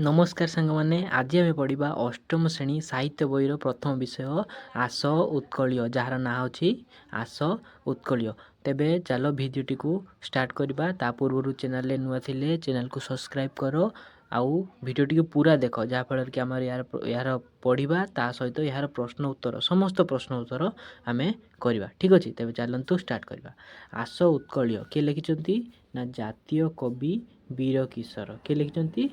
ନମସ୍କାର ସାଙ୍ଗମାନେ, ଆଜି ଆମେ ପଢ଼ିବା ଅଷ୍ଟମ ଶ୍ରେଣୀ ସାହିତ୍ୟ ବହିର ପ୍ରଥମ ବିଷୟ ଆସ ଉତ୍କଳୀୟ, ଯାହାର ନାଁ ହେଉଛି ଆସ ଉତ୍କଳୀୟ। ତେବେ ଚାଲ ଭିଡ଼ିଓଟିକୁ ଷ୍ଟାର୍ଟ କରିବା। ତା ପୂର୍ବରୁ ଚ୍ୟାନେଲରେ ନୂଆ ଥିଲେ ଚ୍ୟାନେଲକୁ ସବସ୍କ୍ରାଇବ୍ କର ଆଉ ଭିଡ଼ିଓଟିକୁ ପୁରା ଦେଖ, ଯାହାଫଳରେ କି ଆମର ଏହାର ପଢ଼ିବା ତା ସହିତ ଏହାର ପ୍ରଶ୍ନ ଉତ୍ତର, ସମସ୍ତ ପ୍ରଶ୍ନ ଉତ୍ତର ଆମେ କରିବା। ଠିକ୍ ଅଛି, ତେବେ ଚାଲନ୍ତୁ ଷ୍ଟାର୍ଟ କରିବା। ଆସ ଉତ୍କଳୀୟ କିଏ ଲେଖିଛନ୍ତି ନା ଜାତୀୟ କବି ବୀର କିଶୋର। କିଏ ଲେଖିଛନ୍ତି?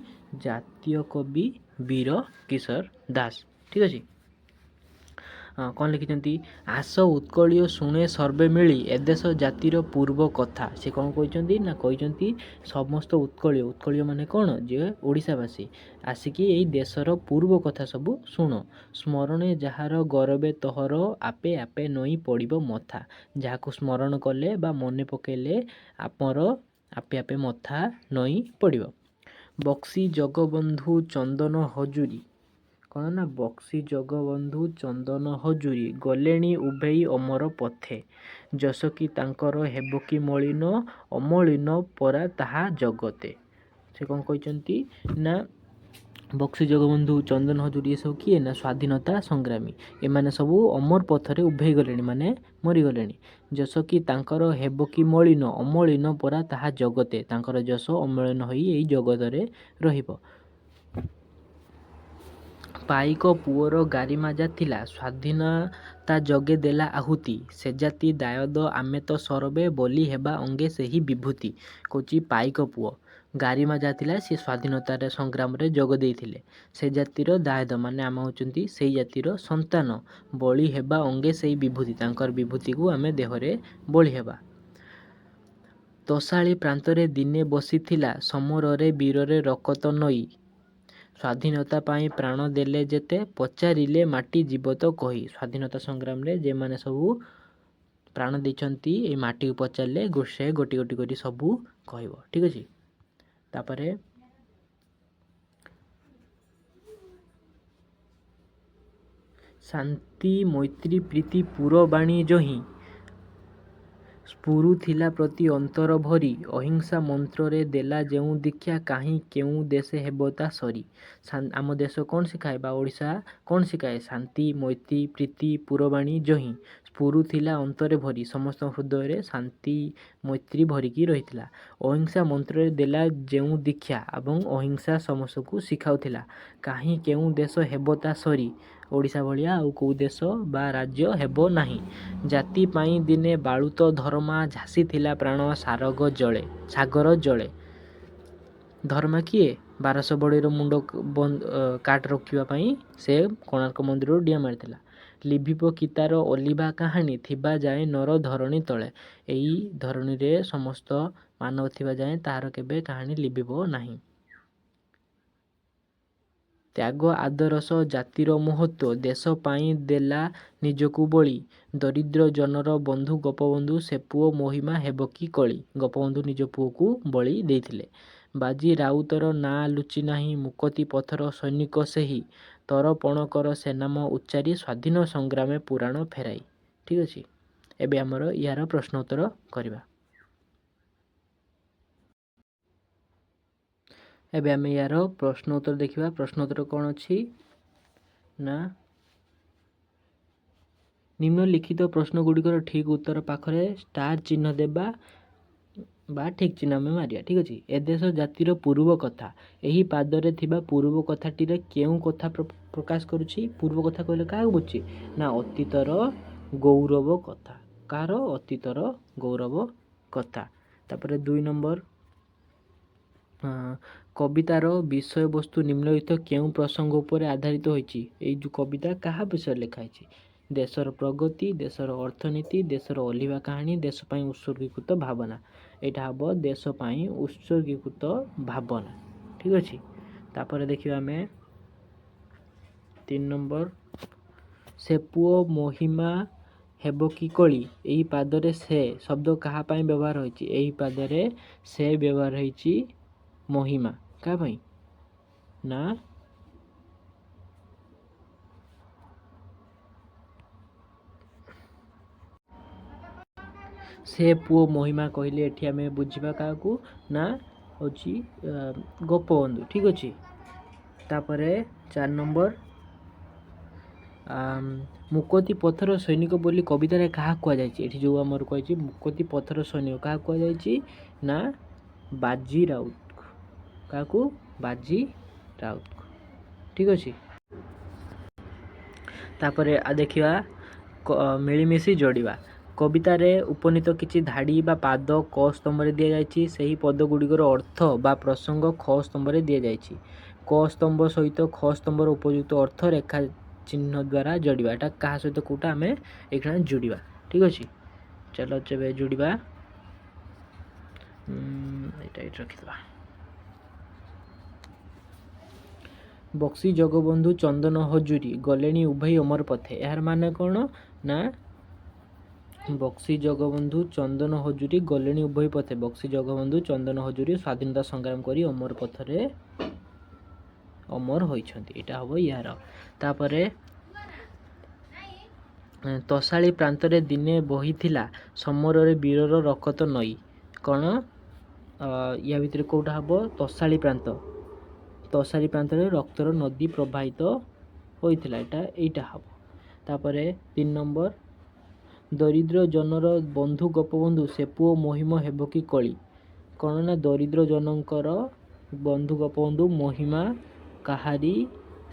ଜାତୀୟ କବି ବୀର କିଶୋର ଦାସ। ଠିକ୍ ଅଛି, କ'ଣ ଲେଖିଛନ୍ତି? ଆସ ଉତ୍କଳୀୟ ଶୁଣେ ସର୍ବେ ମିଳି ଏଦେଶ ଜାତିର ପୂର୍ବ କଥା। ସେ କ'ଣ କହିଛନ୍ତି ନା କହିଛନ୍ତି ସମସ୍ତ ଉତ୍କଳୀୟ, ଉତ୍କଳୀୟ ମାନେ କ'ଣ? ଯେ ଓଡ଼ିଶାବାସୀ ଆସିକି ଏଇ ଦେଶର ପୂର୍ବ କଥା ସବୁ ଶୁଣ। ସ୍ମରଣେ ଯାହାର ଗରବେ ତୋହର ଆପେ ଆପେ ନଇଁ ପଡ଼ିବ ମଥା। ଯାହାକୁ ସ୍ମରଣ କଲେ ବା ମନେ ପକାଇଲେ ଆମର ଆପେ ଆପେ ମଥା ନଇଁ ପଡ଼ିବ। ବକ୍ସି ଜଗବନ୍ଧୁ ଚନ୍ଦନ ହଜୁରୀ, କ'ଣ ନା ବକ୍ସି ଜଗବନ୍ଧୁ ଚନ୍ଦନ ହଜୁରୀ ଗଲେଣି ଉଭେଇ ଅମର ପଥେ। ଯଶ କି ତାଙ୍କର ହେବ କି ମଳିନ, ଅମଳିନ ପରା ତାହା ଜଗତେ। ସେ କ'ଣ କହିଛନ୍ତି ନା ବକ୍ସି ଜଗବନ୍ଧୁ ଚନ୍ଦନ ହଜୁରୀ ଏସବୁ କିଏ ନା ସ୍ୱାଧୀନତା ସଂଗ୍ରାମୀ। ଏମାନେ ସବୁ ଅମର ପଥରେ ଉଭେଇ ଗଲେଣି, ମାନେ ମରିଗଲେଣି। ଯଶ କି ତାଙ୍କର ହେବ କି ମଳିନ, ଅମଳିନ ପରା ତାହା ଜଗତେ। ତାଙ୍କର ଯଶ ଅମଳିନ ହୋଇ ଏଇ ଜଗତରେ ରହିବ। ପାଇକ ପୁଅର ଗାରିମା ଯା ଥିଲା, ସ୍ୱାଧୀନତା ଯୋଗେ ଦେଲା ଆହୁତି। ସେ ଜାତି ଦାୟଦ ଆମେ ତ ସରବେ, ବଲି ହେବା ଅଙ୍ଗେ ସେହି ବିଭୂତି। କହୁଛି ପାଇକ ପୁଅ ଗାରିମା ଯାହା ଥିଲା, ସିଏ ସ୍ୱାଧୀନତାରେ ସଂଗ୍ରାମରେ ଯୋଗ ଦେଇଥିଲେ। ସେ ଜାତିର ଦାୟଦ ମାନେ ଆମେ ହେଉଛନ୍ତି ସେଇ ଜାତିର ସନ୍ତାନ। ବଳି ହେବା ଅଙ୍ଗେ ସେଇ ବିଭୂତି, ତାଙ୍କର ବିଭୂତିକୁ ଆମେ ଦେହରେ ବଳି ହେବା। ତୋଷାଳି ପ୍ରାନ୍ତରେ ଦିନେ ବସିଥିଲା, ସମରରେ ବୀରରେ ରକତ ନଈ। ସ୍ୱାଧୀନତା ପାଇଁ ପ୍ରାଣ ଦେଲେ ଯେତେ, ପଚାରିଲେ ମାଟି ଜୀବତ କହି। ସ୍ୱାଧୀନତା ସଂଗ୍ରାମରେ ଯେଉଁମାନେ ସବୁ ପ୍ରାଣ ଦେଇଛନ୍ତି, ଏଇ ମାଟିକୁ ପଚାରିଲେ ସେ ଗୋଟି ଗୋଟି କରି ସବୁ କହିବ। ଠିକ୍ ଅଛି, ତାପରେ ଶାନ୍ତି ମୈତ୍ରୀ ପ୍ରୀତି ପୁରବାଣୀ ଯହିଁ, ସ୍ଫୁରୁଥିଲା ପ୍ରତି ଅନ୍ତର ଭରି। ଅହିଂସା ମନ୍ତ୍ରରେ ଦେଲା ଯେଉଁ ଦୀକ୍ଷା, କାହିଁ କେଉଁ ଦେଶେ ହେବ ତା ସରି। ଆମ ଦେଶ କ'ଣ ଶିଖାଏ ବା ଓଡ଼ିଶା କ'ଣ ଶିଖାଏ? ଶାନ୍ତି ମୈତ୍ରୀ ପ୍ରୀତି ପୁରବାଣୀ ଯହିଁ ସ୍ଫୁରୁଥିଲା ଅନ୍ତରେ ଭରି। ସମସ୍ତଙ୍କ ହୃଦୟରେ ଶାନ୍ତି ମୈତ୍ରୀ ଭରିକି ରହିଥିଲା। ଅହିଂସା ମନ୍ତ୍ରରେ ଦେଲା ଯେଉଁ ଦୀକ୍ଷା, ଏବଂ ଅହିଂସା ସମସ୍ତଙ୍କୁ ଶିଖାଉଥିଲା। କାହିଁ କେଉଁ ଦେଶ ହେବ ତା ସରି, ଓଡ଼ିଶା ଭଳିଆ ଆଉ କେଉଁ ଦେଶ ବା ରାଜ୍ୟ ହେବ ନାହିଁ। ଜାତି ପାଇଁ ଦିନେ ବାଳୁତ ଧର୍ମା ଝାସିଥିଲା ପ୍ରାଣ ସାରଗ ଜଳେ, ସାଗର ଜଳେ। ଧର୍ମା କିଏ? 1200 ବଢ଼େଇର ମୁଣ୍ଡ କାଟ ରଖିବା ପାଇଁ ସେ କୋଣାର୍କ ମନ୍ଦିରରୁ ଡିଆଁ ମାରିଥିଲା। ଲିଭିବ କି ତାର ଅଲିଭା କାହାଣୀ, ଥିବା ଯାଏ ନର ଧରଣୀ ତଳେ। ଏଇ ଧରଣୀରେ ସମସ୍ତ ମାନବ ଥିବା ଯାଏଁ ତାହାର କେବେ କାହାଣୀ ଲିଭିବ ନାହିଁ। ତ୍ୟାଗ ଆଦର୍ଶ ଜାତିର ମହତ୍ତ୍ୱ, ଦେଶ ପାଇଁ ଦେଲା ନିଜକୁ ବଳି। ଦରିଦ୍ର ଜନର ବନ୍ଧୁ ଗୋପବନ୍ଧୁ, ସେ ପୁଅ ମହିମା ହେବ କି କଳି। ଗୋପବନ୍ଧୁ ନିଜ ପୁଅକୁ ବଳି ଦେଇଥିଲେ। ବାଜି ରାଉତର ନାଁ ଲୁଚି ନାହିଁ, ମୁକତି ପଥର ସୈନିକ ସେହି। ତରପଣକର ସେ ନାମ ଉଚ୍ଚାରି, ସ୍ୱାଧୀନ ସଂଗ୍ରାମେ ପୁରାଣ ଫେରାଇ। ଠିକ୍ ଅଛି, ଏବେ ଆମର ୟାର ପ୍ରଶ୍ନ ଉତ୍ତର କରିବା। ଏବେ ଆମେ ୟାର ପ୍ରଶ୍ନ ଉତ୍ତର ଦେଖିବା। ପ୍ରଶ୍ନ ଉତ୍ତର କ'ଣ ଅଛି ନା ନିମ୍ନଲିଖିତ ପ୍ରଶ୍ନ ଗୁଡ଼ିକର ଠିକ୍ ଉତ୍ତର ପାଖରେ ଷ୍ଟାର ଚିହ୍ନ ଦେବା ବା ଠିକ୍ ଚିହ୍ନ ଆମେ ମାରିବା। ଠିକ୍ ଅଛି, ଏଦେଶ ଜାତିର ପୂର୍ବ କଥା, ଏହି ପାଦରେ ଥିବା ପୂର୍ବ କଥାଟିରେ କେଉଁ କଥା ପ୍ରକାଶ କରୁଛି? ପୂର୍ବ କଥା କହିଲେ କାହାକୁ ବୁଝୁଛି ନା ଅତୀତର ଗୌରବ କଥା। କାହାର? ଅତୀତର ଗୌରବ କଥା। ତାପରେ 2 ନମ୍ବର, କବିତାର ବିଷୟବସ୍ତୁ ନିମ୍ନଲିଖିତ କେଉଁ ପ୍ରସଙ୍ଗ ଉପରେ ଆଧାରିତ ହୋଇଛି? ଏଇ ଯେଉଁ କବିତା କାହା ବିଷୟରେ ଲେଖା ହେଇଛି? ଦେଶର ପ୍ରଗତି, ଦେଶର ଅର୍ଥନୀତି, ଦେଶର ଅଲିଭା କାହାଣୀ, ଦେଶ ପାଇଁ ଉତ୍ସର୍ଗୀକୃତ ଭାବନା। ଏଇଟା ହେବ ଦେଶ ପାଇଁ ଉତ୍ସର୍ଗୀକୃତ ଭାବନା। ଠିକ୍ ଅଛି, ତାପରେ ଦେଖିବା ଆମେ 3 ନମ୍ବର, ସେ ପୁଅ ମହିମା ହେବ କି କଳି, ଏହି ପାଦରେ ସେ ଶବ୍ଦ କାହା ପାଇଁ ବ୍ୟବହାର ହୋଇଛି? ଏହି ପାଦରେ ସେ ବ୍ୟବହାର ହେଇଛି ମହିମା କାହା ପାଇଁ ନା ସେ ପୁଅ ମହିମା କହିଲେ ଏଠି ଆମେ ବୁଝିବା କାହାକୁ ନା ହେଉଛି ଗୋପବନ୍ଧୁ। ଠିକ୍ ଅଛି, ତାପରେ 4 ନମ୍ବର, ମୁକତି ପଥର ସୈନିକ ବୋଲି କବିତାରେ କାହା କୁହାଯାଇଛି? ଏଠି ଯେଉଁ ଆମର କୁହାଯାଇଛି ମୁକତି ପଥର ସୈନିକ କାହା କୁହାଯାଇଛି ନା ବାଜି ରାଉତକୁ। କାହାକୁ? ବାଜି ରାଉତକୁ। ଠିକ୍ ଅଛି। ତାପରେ ଦେଖିବା ମିଳିମିଶି ଯୋଡ଼ିବା। କବିତାରେ ଉପନୀତ କିଛି ଧାଡ଼ି ବା ପାଦ କ ସ୍ତମ୍ଭରେ ଦିଆଯାଇଛି। ସେହି ପଦ ଗୁଡ଼ିକର ଅର୍ଥ ବା ପ୍ରସଙ୍ଗ ଖ ସ୍ତମ୍ଭରେ ଦିଆଯାଇଛି। କ ସ୍ତମ୍ଭ ସହିତ ଖ ସ୍ତମ୍ଭର ଉପଯୁକ୍ତ ଅର୍ଥ ରେଖା ଚିହ୍ନ ଦ୍ୱାରା ଯୋଡ଼ିବା। ଏଇଟା କାହା ସହିତ କେଉଁଟା ଆମେ ଏଇଖିଣା ଯୋଡ଼ିବା। ଠିକ୍ ଅଛି, ଚାଲ ଏବେ ଯୋଡ଼ିବା। ଏଇଟା ଏଇଠି ରଖିଦେବା। ବକ୍ସି ଜଗବନ୍ଧୁ ଚନ୍ଦନ ହଜୁରୀ ଗଲେଣି ଉଭୟ ଅମର ପଥେ। ଏହାର ମାନେ କ'ଣ ନା ବକ୍ସି ଜଗବନ୍ଧୁ ଚନ୍ଦନ ହଜୁରୀ ଗଲେଣି ଉଭୟ ପଥେ। ବକ୍ସି ଜଗବନ୍ଧୁ ଚନ୍ଦନ ହଜୁରୀ ସ୍ୱାଧୀନତା ସଂଗ୍ରାମ କରି ଅମର ପଥରେ ଅମର ହୋଇଛନ୍ତି। ଏଇଟା ହେବ ୟାର। ତାପରେ ତଶାଳି ପ୍ରାନ୍ତରେ ଦିନେ ବହିଥିଲା ସମରରେ ବୀରର ରକତ ନଈ। କ'ଣ ୟା ଭିତରେ କେଉଁଟା ହେବ? ତଶାଳି ପ୍ରାନ୍ତ। ତଶାଳି ପ୍ରାନ୍ତରେ ରକ୍ତର ନଦୀ ପ୍ରବାହିତ ହୋଇଥିଲା। ଏଇଟା ହେବ। ତାପରେ 3 ନମ୍ବର, ଦରିଦ୍ର ଜନର ବନ୍ଧୁ ଗୋପବନ୍ଧୁ ସେ ପୁଅ ମହିମ ହେବ କି କଳି। କ'ଣ ନା ଦରିଦ୍ର ଜନଙ୍କର ବନ୍ଧୁ ଗୋପବନ୍ଧୁ ମହିମା କାହାରି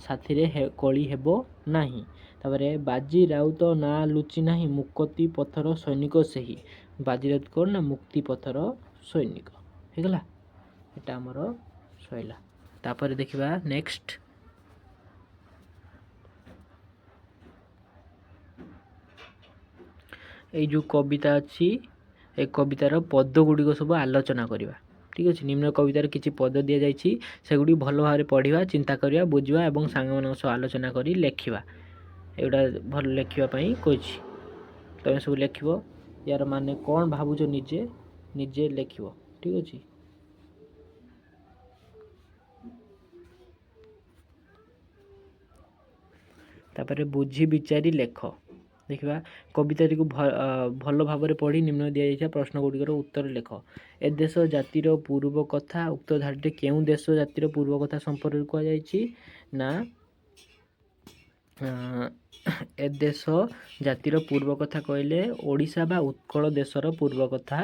ସାଥିରେ କଳି ହେବ ନାହିଁ। ତାପରେ ବାଜି ରାଉତ ନାଁ ଲୁଚି ନାହିଁ ମୁକତି ପଥର ସୈନିକ ସେହି। ବାଜି ରାଉତ କ'ଣ ନା ମୁକ୍ତି ପଥର ସୈନିକ। ହେଇଗଲା, ଏଇଟା ଆମର ସଇଲା। ତାପରେ ଦେଖିବା ନେକ୍ସଟ। ଏଇ ଯେଉଁ କବିତା ଅଛି ଏ କବିତାର ପଦ ଗୁଡ଼ିକ ସବୁ ଆଲୋଚନା କରିବା। ଠିକ୍ ଅଛି, ନିମ୍ନ କବିତାର କିଛି ପଦ ଦିଆଯାଇଛି, ସେଗୁଡ଼ିକ ଭଲ ଭାବରେ ପଢ଼ିବା, ଚିନ୍ତା କରିବା, ବୁଝିବା ଏବଂ ସାଙ୍ଗମାନଙ୍କ ସହ ଆଲୋଚନା କରି ଲେଖିବା। ଏଗୁଡ଼ା ଭଲ ଲେଖିବା ପାଇଁ କହିଛି, ତମେ ସବୁ ଲେଖିବ। ୟାର ମାନେ କ'ଣ ଭାବୁଛ ନିଜେ ନିଜେ ଲେଖିବ। ଠିକ୍ ଅଛି। ତାପରେ ବୁଝି ବିଚାରି ଲେଖ। ଦେଖିବା କବିତାଟିକୁ ଭଲ ଭାବରେ ପଢ଼ି ନିମ୍ନ ଦିଆଯାଇଥିବା ପ୍ରଶ୍ନ ଗୁଡ଼ିକର ଉତ୍ତର ଲେଖ। ଏ ଦେଶ ଜାତିର ପୂର୍ବ କଥା ଉକ୍ତ ଧାଡ଼ିରେ କେଉଁ ଦେଶ ଜାତିର ପୂର୍ବ କଥା ସମ୍ପର୍କରେ କୁହାଯାଇଛି ନା ଏ ଦେଶ ଜାତିର ପୂର୍ବ କଥା କହିଲେ ଓଡ଼ିଶା ବା ଉତ୍କଳ ଦେଶର ପୂର୍ବ କଥା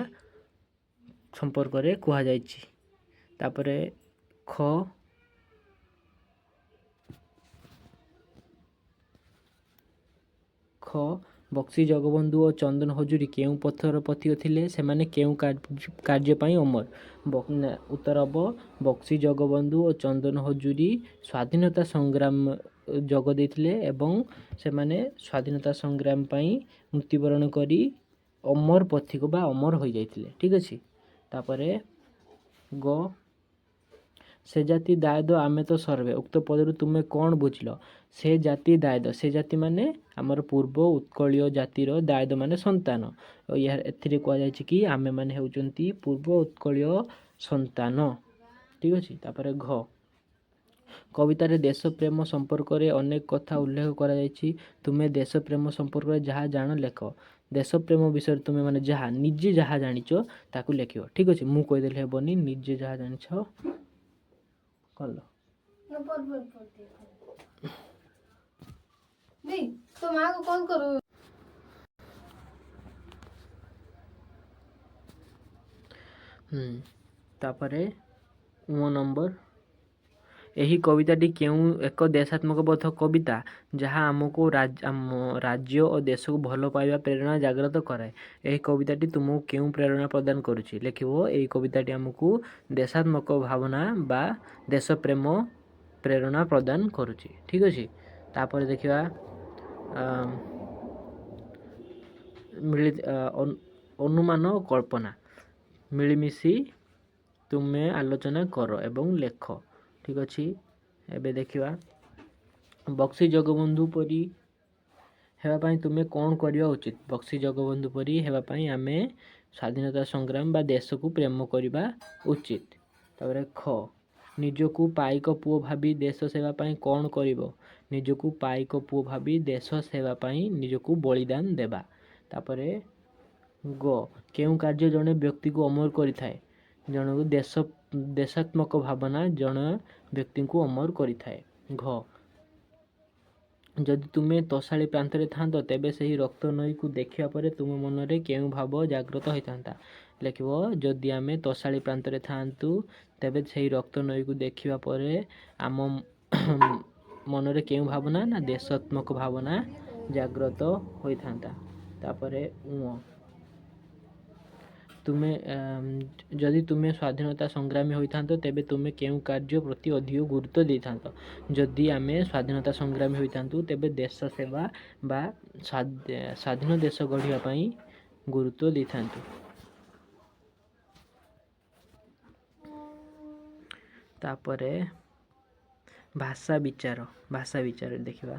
ସମ୍ପର୍କରେ କୁହାଯାଇଛି। ତାପରେ ଖ, ଖ ବକ୍ସି ଜଗବନ୍ଧୁ ଓ ଚନ୍ଦନ ହଜୁରୀ କେଉଁ ପଥର ପଥିକ ଥିଲେ, ସେମାନେ କେଉଁ କାର୍ଯ୍ୟ ପାଇଁ ଅମର? ଉତ୍ତର ହେବ ବକ୍ସି ଜଗବନ୍ଧୁ ଓ ଚନ୍ଦନ ହଜୁରୀ ସ୍ୱାଧୀନତା ସଂଗ୍ରାମ ଯୋଗ ଦେଇଥିଲେ ଏବଂ ସେମାନେ ସ୍ୱାଧୀନତା ସଂଗ୍ରାମ ପାଇଁ ମୃତ୍ୟୁବରଣ କରି ଅମର ପଥିକ ବା ଅମର ହୋଇଯାଇଥିଲେ। ଠିକ୍ ଅଛି। ତାପରେ ଗ, ସେ ଜାତି ଦାୟଦ ଆମେ ତ ସର୍ବେ ଉକ୍ତ ପଦରୁ ତୁମେ କ'ଣ ବୁଝିଲ? ସେ ଜାତି ଦାୟଦ, ସେ ଜାତି ମାନେ ଆମର ପୂର୍ବ ଉତ୍କଳୀୟ ଜାତିର ଦାୟଦ ମାନେ ସନ୍ତାନ। ଏଥିରେ କୁହାଯାଇଛି କି ଆମେମାନେ ହେଉଛନ୍ତି ପୂର୍ବ ଉତ୍କଳୀୟ ସନ୍ତାନ। ଠିକ୍ ଅଛି। ତାପରେ ଘ, କବିତାରେ ଦେଶପ୍ରେମ ସମ୍ପର୍କରେ ଅନେକ କଥା ଉଲ୍ଲେଖ କରାଯାଇଛି, ତୁମେ ଦେଶପ୍ରେମ ସମ୍ପର୍କରେ ଯାହା ଜାଣ ଲେଖ। ଦେଶପ୍ରେମ ବିଷୟରେ ତୁମେ ମାନେ ଯାହା ନିଜେ ଯାହା ଜାଣିଛ ତାକୁ ଲେଖିବ। ଠିକ୍ ଅଛି, ମୁଁ କହିଦେଲେ ହେବନି, ନିଜେ ଯାହା ଜାଣିଛ କଲ। ତାପରେ ମୋ ନମ୍ବର, ଏହି କବିତାଟି କେଉଁ ଏକ ଦେଶାତ୍ମକବୋଧ କବିତା ଯାହା ଆମକୁ ଆମ ରାଜ୍ୟ ଓ ଦେଶକୁ ଭଲ ପାଇବା ପ୍ରେରଣା ଜାଗ୍ରତ କରାଏ? ଏହି କବିତାଟି ତୁମକୁ କେଉଁ ପ୍ରେରଣା ପ୍ରଦାନ କରୁଛି? ଲେଖିବ ଏହି କବିତାଟି ଆମକୁ ଦେଶାତ୍ମକ ଭାବନା ବା ଦେଶପ୍ରେମ ପ୍ରେରଣା ପ୍ରଦାନ କରୁଛି। ଠିକ୍ ଅଛି। ତାପରେ ଦେଖିବା ଅନୁମାନ ଓ କଳ୍ପନା ମିଳିମିଶି ତୁମେ ଆଲୋଚନା କର ଏବଂ ଲେଖ। ଠିକ୍ ଅଛି। ଏବେ ଦେଖିବା ବକ୍ସି ଜଗବନ୍ଧୁ ପରି ହେବା ପାଇଁ ତୁମେ କ'ଣ କରିବା ଉଚିତ? ବକ୍ସି ଜଗବନ୍ଧୁ ପରି ହେବା ପାଇଁ ଆମେ ସ୍ୱାଧୀନତା ସଂଗ୍ରାମ ବା ଦେଶକୁ ପ୍ରେମ କରିବା ଉଚିତ। ତାପରେ ଖ, ନିଜକୁ ପାଇକ ପୁଅ ଭାବି ଦେଶ ସେବା ପାଇଁ କ'ଣ କରିବ? ନିଜକୁ ପାଇକ ପୁଅ ଭାବି ଦେଶ ସେବା ପାଇଁ ନିଜକୁ ବଳିଦାନ ଦେବା। ତାପରେ ଗ, କେଉଁ କାର୍ଯ୍ୟ ଜଣେ ବ୍ୟକ୍ତିକୁ ଅମର କରିଥାଏ? ଜଣକୁ ଦେଶାତ୍ମକ ଭାବନା ଜଣେ ବ୍ୟକ୍ତିଙ୍କୁ ଅମର କରିଥାଏ। ଘ, ଯଦି ତୁମେ ତୋଷାଳି ପ୍ରାନ୍ତରେ ଥାନ୍ତ ତେବେ ସେହି ରକ୍ତ ନଈକୁ ଦେଖିବା ପରେ ତୁମ ମନରେ କେଉଁ ଭାବ ଜାଗ୍ରତ ହୋଇଥାନ୍ତା? ଲେଖିବ, ଯଦି ଆମେ ତୋଷାଳି ପ୍ରାନ୍ତରେ ଥାଆନ୍ତୁ ତେବେ ସେହି ରକ୍ତ ନଈକୁ ଦେଖିବା ପରେ ଆମ ମନରେ କେଉଁ ଭାବନା ନା ଦେଶାତ୍ମକ ଭାବନା ଜାଗ୍ରତ ହୋଇଥାନ୍ତା। ତାପରେ ଉଁ, ତୁମେ ଯଦି ତୁମେ ସ୍ୱାଧୀନତା ସଂଗ୍ରାମୀ ହୋଇଥାନ୍ତ ତେବେ ତୁମେ କେଉଁ କାର୍ଯ୍ୟ ପ୍ରତି ଅଧିକ ଗୁରୁତ୍ୱ ଦେଇଥାନ୍ତ? ଯଦି ଆମେ ସ୍ୱାଧୀନତା ସଂଗ୍ରାମୀ ହୋଇଥାନ୍ତୁ ତେବେ ଦେଶ ସେବା ବା ସ୍ୱାଧୀନ ଦେଶ ଗଢ଼ିବା ପାଇଁ ଗୁରୁତ୍ୱ ଦେଇଥାନ୍ତୁ। ତାପରେ ଭାଷା ବିଚାର, ଭାଷା ବିଚାର ଦେଖିବା।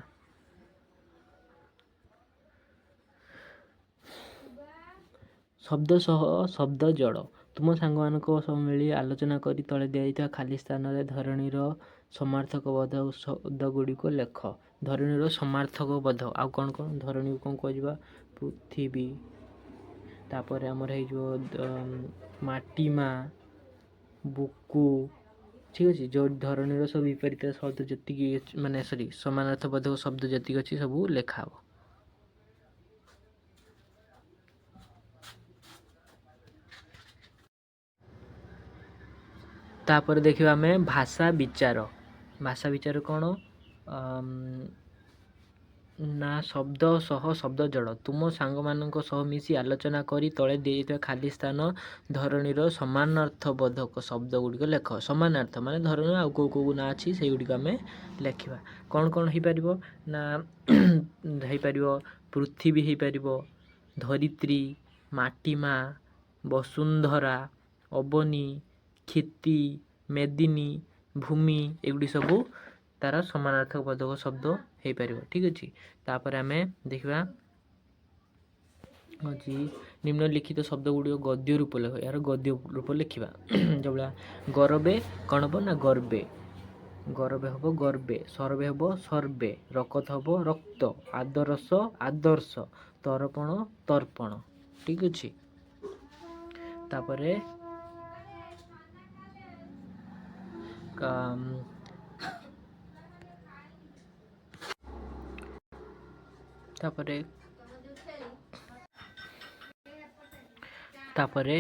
ଶବ୍ଦ ସହ ଶବ୍ଦ ଜଡ଼। ତୁମ ସାଙ୍ଗମାନଙ୍କ ସହ ମିଳି ଆଲୋଚନା କରି ତଳେ ଦିଆଯାଇଥିବା ଖାଲି ସ୍ଥାନରେ ଧରଣୀର ସମାର୍ଥକ ବୋଧ ଶବ୍ଦ ଗୁଡ଼ିକ ଲେଖ। ଧରଣୀର ସମାର୍ଥକ ବୋଧ ଆଉ କ'ଣ କ'ଣ? ଧରଣୀକୁ କ'ଣ କୁହାଯିବ? ପୃଥିବୀ। ତାପରେ ଆମର ହେଇଯିବ ମାଟି ମା, ବୁକୁ। ଠିକ୍ ଅଛି, ଯେଉଁ ଧରଣୀର ସବୁ ବିପରୀତ ଶବ୍ଦ ଯେତିକି ମାନେ ସରି ସମାନାର୍ଥ ବୋଧକ ଶବ୍ଦ ଯେତିକି ଅଛି ସବୁ ଲେଖା ହେବ। ତାପରେ ଦେଖିବା ଆମେ ଭାଷା ବିଚାର। ଭାଷା ବିଚାର କ'ଣ ନା ଶବ୍ଦ ସହ ଶବ୍ଦ ଜଡ଼। ତୁମ ସାଙ୍ଗମାନଙ୍କ ସହ ମିଶି ଆଲୋଚନା କରି ତଳେ ଦିଆଯାଇଥିବା ଖାଲି ସ୍ଥାନ ଧରଣୀର ସମାନାର୍ଥବୋଧକ ଶବ୍ଦ ଗୁଡ଼ିକ ଲେଖ। ସମାନାର୍ଥ ମାନେ ଧରଣୀର ଆଉ କେଉଁ କେଉଁ ନାଁ ଅଛି ସେଇଗୁଡ଼ିକ ଆମେ ଲେଖିବା। କ'ଣ କ'ଣ ହେଇପାରିବ ନା ହେଇପାରିବ ପୃଥିବୀ ହେଇପାରିବ, ଧରିତ୍ରୀ, ମାଟି ମା, ବସୁନ୍ଧରା, ଅବନୀ, କ୍ଷିତି, ମେଦିନୀ, ଭୂମି, ଏଗୁଡ଼ିକ ସବୁ ତାର ସମାନାର୍ଥକ ବୋଧକ ଶବ୍ଦ ହେଇପାରିବ। ଠିକ୍ ଅଛି, ତାପରେ ଆମେ ଦେଖିବା ହେଉଛି ନିମ୍ନଲିଖିତ ଶବ୍ଦ ଗୁଡ଼ିକ ଗଦ୍ୟ ରୂପ ଲେଖ। ଏହାର ଗଦ୍ୟ ରୂପ ଲେଖିବା। ଯେଉଁଭଳିଆ ଗରବେ କ'ଣ ହେବ ନା ଗର୍ବେ, ଗରବେ ହେବ ଗର୍ବେ, ସରବେ ହେବ ସର୍ବେ, ରକତ ହେବ ରକ୍ତ, ଆଦରସ ଆଦର୍ଶ, ତରପଣ ତର୍ପଣ। ଠିକ୍ ଅଛି, ତାପରେ ତାପରେ ତାପରେ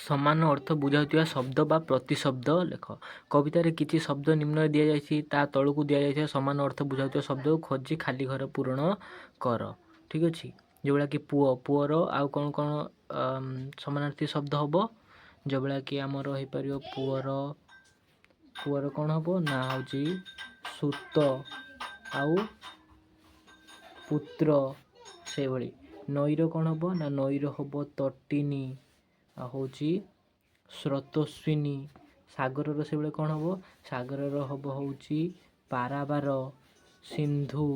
ସମାନ ଅର୍ଥ ବୁଝାଉଥିବା ଶବ୍ଦ ବା ପ୍ରତିଶବ୍ଦ ଲେଖ। କବିତାରେ କିଛି ଶବ୍ଦ ନିମ୍ନରେ ଦିଆଯାଇଛି, ତା ତଳକୁ ଦିଆଯାଇଥିବା ସମାନ ଅର୍ଥ ବୁଝାଉଥିବା ଶବ୍ଦକୁ ଖୋଜି ଖାଲି ଘର ପୂରଣ କର। ଠିକ୍ ଅଛି, ଯେଉଁଭଳିଆ କି ପୁଅ, ପୁଅର ଆଉ କ'ଣ କ'ଣ ସମାନାର୍ଥୀ ଶବ୍ଦ ହେବ? ଯେଉଁଭଳିଆ କି ଆମର ହେଇପାରିବ ପୁଅର, ପୁଅର କ'ଣ ହେବ ନା ହେଉଛି ସୁତ ଆଉ ପୁତ୍ର। ସେଇଭଳି ନଈର କ'ଣ ହେବ ନା ନଈର ହେବ ତଟିନୀ ଆଉ ହେଉଛି ସ୍ରୋତସ୍ୱିନୀ। ସାଗରର ସେଇଭଳି କ'ଣ ହେବ? ସାଗରର ହେବ ହେଉଛି ପାରାବାର, ସିନ୍ଧୁ।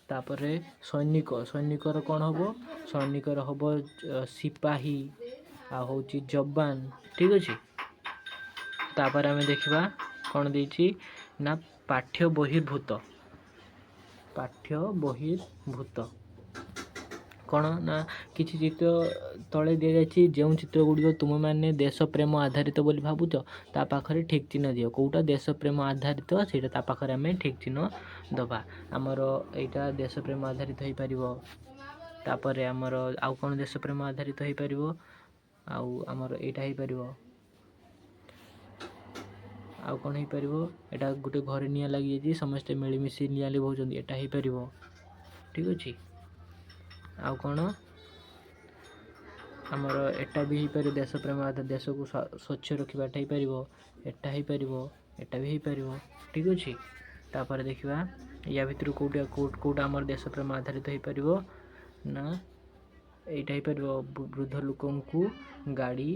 ତାପରେ ସୈନିକ, ସୈନିକର କ'ଣ ହେବ? ସୈନିକର ହେବ ସିପାହୀ ଆଉ ହେଉଛି ଯବାନ। ଠିକ୍ ଅଛି, ତାପରେ ଆମେ ଦେଖିବା କ'ଣ ଦେଇଛି ନା ପାଠ୍ୟ ବହିର୍ଭୂତ। ପାଠ୍ୟ ବହିର୍ଭୂତ କ'ଣ ନା କିଛି ଚିତ୍ର ତଳେ ଦିଆଯାଇଛି, ଯେଉଁ ଚିତ୍ର ଗୁଡ଼ିକ ତୁମେମାନେ ଦେଶପ୍ରେମ ଆଧାରିତ ବୋଲି ଭାବୁଛ ତା ପାଖରେ ଠିକ୍ ଚିହ୍ନ ଦିଅ। କେଉଁଟା ଦେଶପ୍ରେମ ଆଧାରିତ ସେଇଟା ତା ପାଖରେ ଆମେ ଠିକ୍ ଚିହ୍ନ ଦେବା। ଆମର ଏଇଟା ଦେଶପ୍ରେମ ଆଧାରିତ ହେଇପାରିବ। ତାପରେ ଆମର ଆଉ କ'ଣ ଦେଶପ୍ରେମ ଆଧାରିତ ହେଇପାରିବ? ଆଉ ଆମର ଏଇଟା ହେଇପାରିବ। ଆଉ କ'ଣ ହେଇପାରିବ? ଏଇଟା ଗୋଟେ ଘରେ ନିଆଁ ଲାଗିଯାଇଛି, ସମସ୍ତେ ମିଳିମିଶି ନିଆଁ ଲିଭାଉଛନ୍ତି, ଏଇଟା ହେଇପାରିବ। ଠିକ୍ ଅଛି, ଆଉ କ'ଣ ଆମର ଏଟା ବି ହେଇପାରିବ। ଦେଶପ୍ରେମ ଆଧାର, ଦେଶକୁ ସ୍ୱଚ୍ଛ ରଖିବାଟା ହେଇପାରିବ, ଏଟା ହେଇପାରିବ, ଏଟା ବି ହେଇପାରିବ। ଠିକ୍ ଅଛି, ତାପରେ ଦେଖିବା ୟା ଭିତରୁ କେଉଁଟା କେଉଁଟା ଆମର ଦେଶପ୍ରେମ ଆଧାରିତ ହେଇପାରିବ ନା ଏଇଟା ହେଇପାରିବ। ବୃଦ୍ଧ ଲୋକଙ୍କୁ ଗାଡ଼ି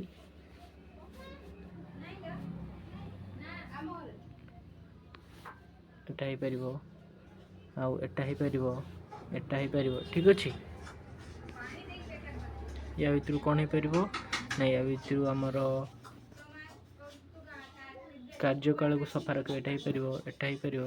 ଏଟା ହେଇପାରିବ, ଆଉ ଏଟା ହେଇପାରିବ, ଏଟା ହେଇପାରିବ। ଠିକ୍ ଅଛି, ୟା ଭିତରୁ କ'ଣ ହେଇପାରିବ ନା ୟା ଭିତରୁ ଆମର କାର୍ଯ୍ୟକାଳକୁ ସଫା ରଖିବା ଏଟା ହେଇପାରିବ, ଏଟା ହେଇପାରିବ।